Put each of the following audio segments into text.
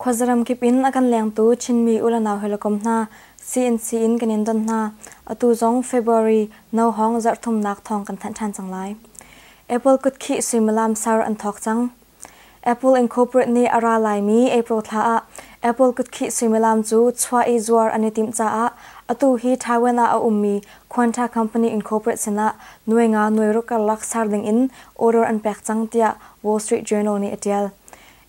Khuazaram kip in a kan lengtu Chinmi ulanau hawikom hna, CNC in kan in don hna. Atu zong February no hong zarhthumnak thawng kan thanh ṭhan cang lai. Apple kutkhih suimilam ser an thawk cang. Apple Incorporate nih a ra laimi April thla ah Apple kutkhih suimilam cu chuah i zuar an i timh caah atu hi Taiwan ah a ummi Quanta Company Incorporate sinah nuai nga nuai ruk karlak ser ding in order an pek cang tiah Wall Street Journal nih a ṭial.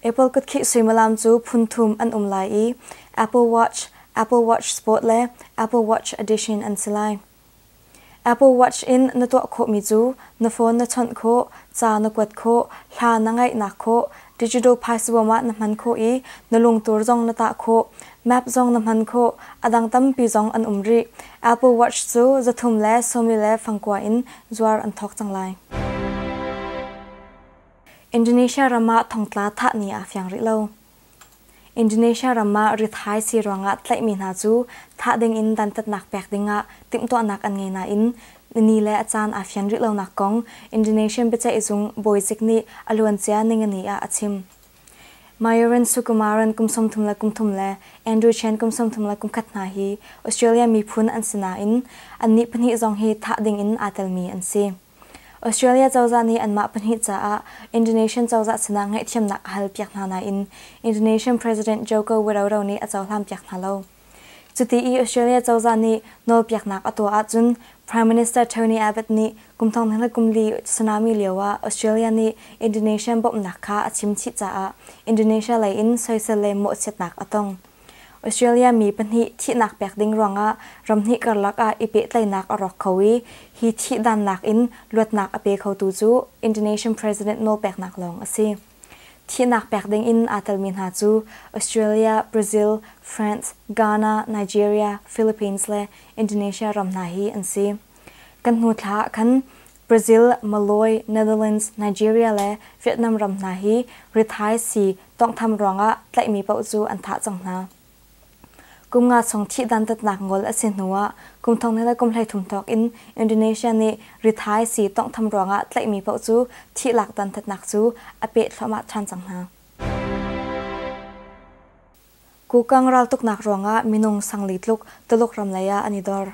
Apple kutkhih suimilam cu phun thum an um lai i Apple Watch, Apple Watch Sport le Apple Watch Edition an si lai. Apple Watch in na tuah khawhmi cu na phone na chawnh khawh, ca na kuat khawh, hla na ngaihnak khawh, digital phaisabawm ah na hman khawh i na lungtur zong na tah khawh, map zong na hman khawh, a dang tampi zong an um rih. Apple Watch cu 300 le 40 le fangkua in zuar an thawk cang lai. Indonesia ram ah thongtla thah ni aa fiang rih lo. Indonesia ram ah rithai si ruangah tlaihmi hna cu thah dingin dantatnak pek dingah timhtuahnak an ngei nain ni le a caan aa fian rih lonak kong Indonesian biaceihzung bawizik nih a luancia ningani ah a chim. Myuran Sukumaran kum 33 le Andrew Chen kum 31 hna hi Australia miphun an si nain annih pahnih zong hi thah dingin aa telmi an si. Australia cozah nih anmah pahnih caah Indonesian cozah sinah ngaihthiamnak a halpiak hna nain Indonesian President Joko Widodo nih a cohlanpiak hna lo. Cuti i Australia cozah nih nawlpiaknak a tuah ahcun Prime Minister Tony Abbott nih kum thong hnih le kum li tsunami lio ah Australia nih Indonesian bawmhnak kha a chim chih caah Indonesia lei in soisel le mawhchiatnak a tong. Australia mi pahnih thihnak pek ding ruangah ramhnih karlak ah i pehtlaihnak a rawk kho i hi thihdannak in luatnak a pe khotu cu Indonesian President nawlpeknak lawng a si. Thihnak pek ding in aa telmi hna cu Australia, Brazil, France, Ghana, Nigeria, Philippines le Indonesia ram hna hi an si. Kan hnu thla ah khan Brazil, Malawi, Netherlands, Nigeria le Vietnam ram hna hi rithai sii tawnghtham ruangah tlaihmi paoh cu an thah cang hna. Kum nga chung thih dantatnak ngol a si hnuah kum thong hnih le kum 13 thawk in Indonesia nih rithai sii tawnghtham ruangah tlaihmi paoh cu thihlak dantatnak cu a peh thluahmah ṭhan cang hna. Kukang raltuknak ruangah minung sangli tluk Tuluk ram lei ah an i dor.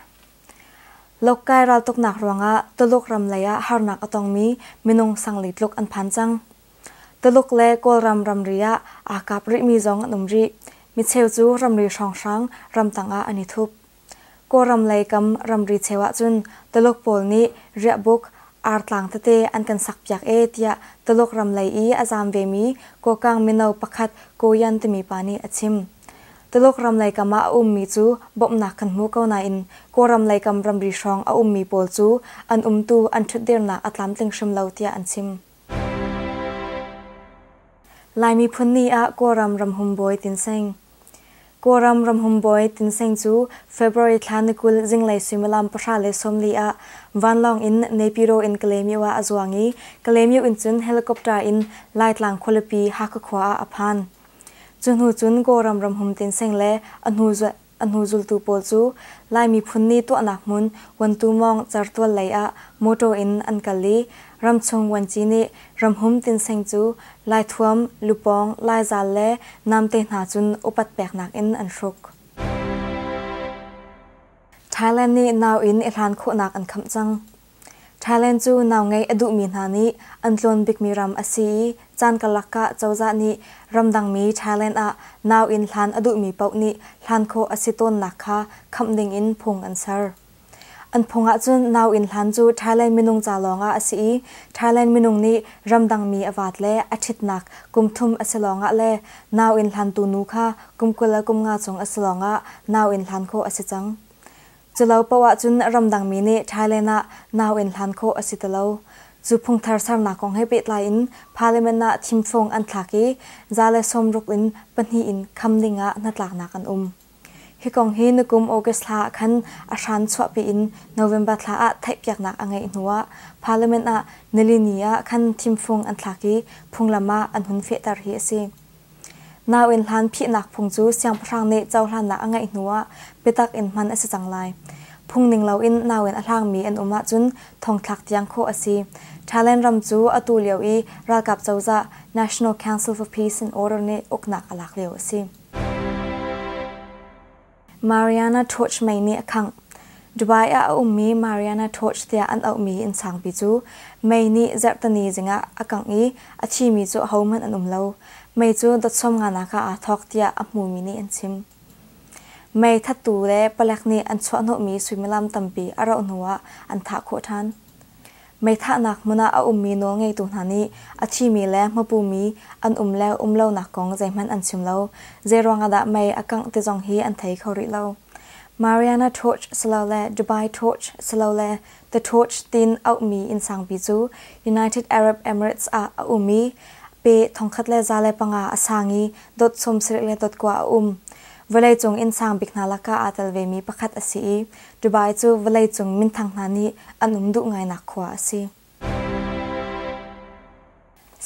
Lokkai raltuknak ruangah Tuluk ram lei ah harnak a tongmi minung sangli tluk an phan cang. Tuluk le Kawlram ramri ah aa kap rihmi zong an um rih. Micheu cu ramri hrawnghrang ramtang ah an i thup. Kawlram lei kam ramri cheu ahcun Tuluk pawl nih riahbuk artlang tete an kan sakpiak ee tiah Tuluk ram lei i a zaam vemi Kokang mino pakhat Koyan timi pa nih a chim. Tuluk ram lei kam ah a ummi cu bawmhnak kan hmu ko nain Kawlram lei kam ramri hrawng a ummi pawl cu an umtu an ṭhutdirnak a tlamtling hrim lo tiah an chim. Lai miphun ni ah Kawlram ramhum bawi Tin Seng Kawlram ramhum bawi Tin Seng cu February thla ni 20 zinglei suimilam 10:40 ah vanlawng in Naypyidaw in Kalaymyo ah a zuang i Kalaymyo in cun helicopter in Laitlang khualipi Hakha khua ah a phan. Cu hnu cun Kawlram ramhum Tin Seng le a hnu A hnu zultu pawl cu Lai miphun nih tuahnak hmun Wantu-mawng certual lei ah mawṭaw in an kal i ramchung vuanci nih ramhum Tinseng cu Laithuam, lupawng, Laizaal le namte hna cun upat peknak in an hruk. Thailand nih nau inn i hlan khawhnak an khamh cang. Thailand cu nau ngeih a duhmi hna nih an tlawn bikmi ram a si i caan karlak ah cozah nih ramdangmi Thailand ah nau inn hlan a duhmi paoh nih hlan khawh a si tawnnak kha khamh dingin phung an ser. An phung ahcun nau inn hlan cu Thailand minung ca lawngah a si i Thailand minung nih ramdangmi a vat le a ṭhitnak kum thum a si lawngah le nau inn hlantu nu kha kum 20 le kum nga cung a si lawngah nau inn hlan khawh a si cang. Culo paoh ahcun ramdangmi nih Thailand ah nau in hlan khawh a si ti lo. Cu phungthar sernak kong he pehtlai in Parliament ah thimfung an thlak i 160 in pahnih in kham ding ah hnatlaknak an um. Hi kong hi nukum August thla ah khan a hran chuahpi in November thla ah theihpiaknak a ngeih hnu ah Parliament ah nilini ah khan thimfung an thlak i phunglam ah an hun fehter hi a si. Nauinn hlan phihnak phung cu siangpahrang nih cohlannak a ngeih hnuah biatak in hman a si cang lai. Phungning loin nauinn a hlangmi an um ahcun thongthlak tiang khawh a si. Thailand ram cu atu lio i ralkap cozah National Council for Peace and Order nih uknak a lak lio a si. Mariana Torch mei nih a khangh. Dubai ah a ummi Mariana Torch tiah an auhmi innsangpi cu mei nih zarhteni zingah a kangh i a thimi cu ahohmanh an um lo. Mei cu dot sawmnganak ah aa thawk tiah a hmumi nih an chim. Mei thattu le palek nih an chuahhnawhmi suimilam tampi a rauh hnuah an thah khawh ṭhan. Meithahnak hmun ah a ummi nawlngeitu hna nih a thimi le hmapumi an um le um lonak kong zeihmanh an chim lo. Zeiruang ah dah mei a kangh ti zong hi an thei kho rih lo. Mariana Torch silole Dubai Torch silole The Torch tiin auhmi innsangpi cu United Arab Emirates ah a um i pe 1500 a sang i dot 70 le dot kua a um. Vawleicung innsang bik hna lakah aa tel vemi pakhat a si i Dubai cu vawleicung minthang hna nih an um duh ngainak khua a si.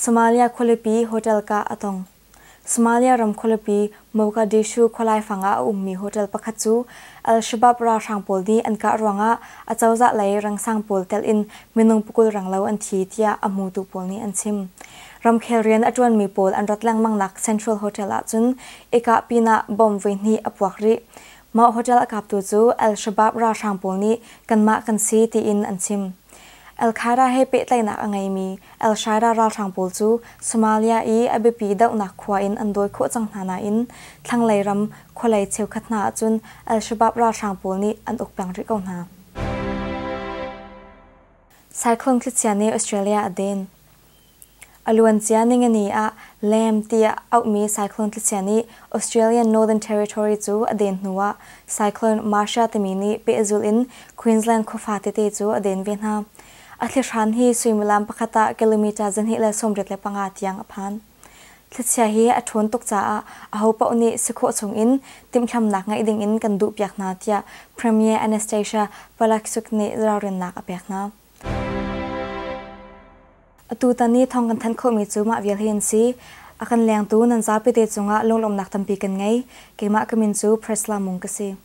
Somalia khualipi hotel kah a tong. Somalia ram khualipi Mogadishu khualaifang ah a ummi hotel pakhat cu Al-Shabaab ralhrang pawl nih an kah ruangah acozah lei rangsang pawl telh in minung pakul renglo an thi tiah a hmutu pawl nih an chim. Ramkhel rian a ṭuanmi pawl an rat lengmangnak Central Hotel ahcun i kah pinah bomb voihnih a puak rih. Mah hotel a kaptu cu Al-Shabaab ralhrang pawl nih kanmah kan si tiin an chim. Al-Qaeda he pehtlaihnak a ngeimi Al-Shaida ralhrang pawl cu Somalia i a biapi dohnak khua in an dawi khawh cang hna nain thlanglei ram khualei cheukhat hna ahcun Al-Shabaab ralhrang pawl nih an uk peng rih ko hna. Cyclone thlichia nih Australia a den. A luancia ningani ah Lam tiah auhmi cyclone thlichia nih Australian Northern Territory cu a den hnuah Cyclone Marcia timi nih pehzulh in Queensland khuafa tete cu a den ve hna. A thlihran hi suimilam pakhat ah kilometer 285 tiang a phan. Thlichia hi a ṭhawn tuk caah ahopaoh nih si khawh chungin timhlamnak ngeih dingin kan duhpiak hna tiah Premier Anastasia Palaszczuk nih ralrinnak a pek hna. Atutan i thawng kan thanh khawhmi cu mah vial hi an si. A kan lengtu nan zapi te cungah lunglawmhnak tampi kan ngei. Keimah ka min cu Presla Mung ka si.